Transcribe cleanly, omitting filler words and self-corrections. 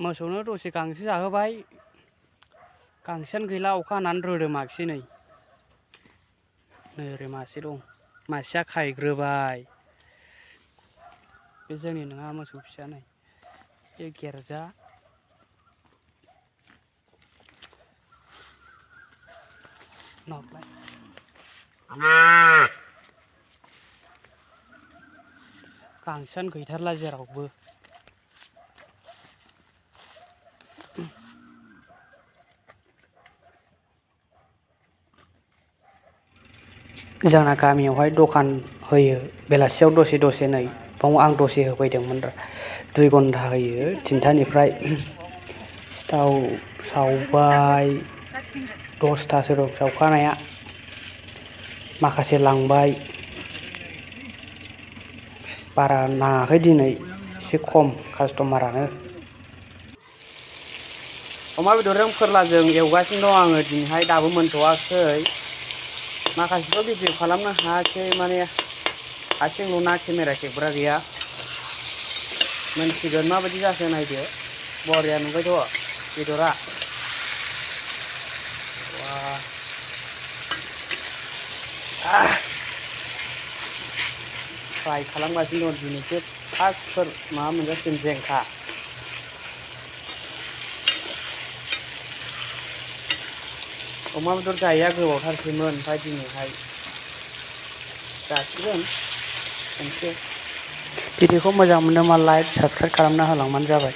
मोसौनो दसे गांसो जाहोबाय गांसोआनो गैला अखा हानानै रोदोमाखिसै नै ओरै मासे दं मासेया खायग्रोबाय बे जोंनि नङा मोसौ फिसा नै बे गेरजा गांसोआनो गैथारला जेरावबो जोंना गामियावहाय दखान होयो बेलासियाव दसे नै बाव आं दसे होफैदोंमोन 2 घन्टा होयो 3टानिफ्राय सिथाव सावबाय 10टासो दं सावखानाया माखासे लांबाय बारा नाङाखै दिनै एसे खम कास्टमारानो अमा बेदरजों फोरलाजों एवगासिनो दं आङो दिनैहाय दाबो मोनथ'वाखै माखासेखौ भिडिअ खालामनो हायाखै माने हारसिंल'ना केमेरा खेबग्रा गैया मोनसिगोन माबायदि जाखो नायदो बरिया नुबायथ' बेदरा फ्राय खालामगासिनो दं दिनैसो फार्स्टफोर माबा मोनजासिगोन जेंखा अमा बेदर जायैया गोबावथारसैमोन ओमफ्राय दिनैहाय जासिगोन खनसे भिडिअखौ मोजां मोनदोंबा लाइक साबस्क्राइब खालामना होलांबानो जाबाय।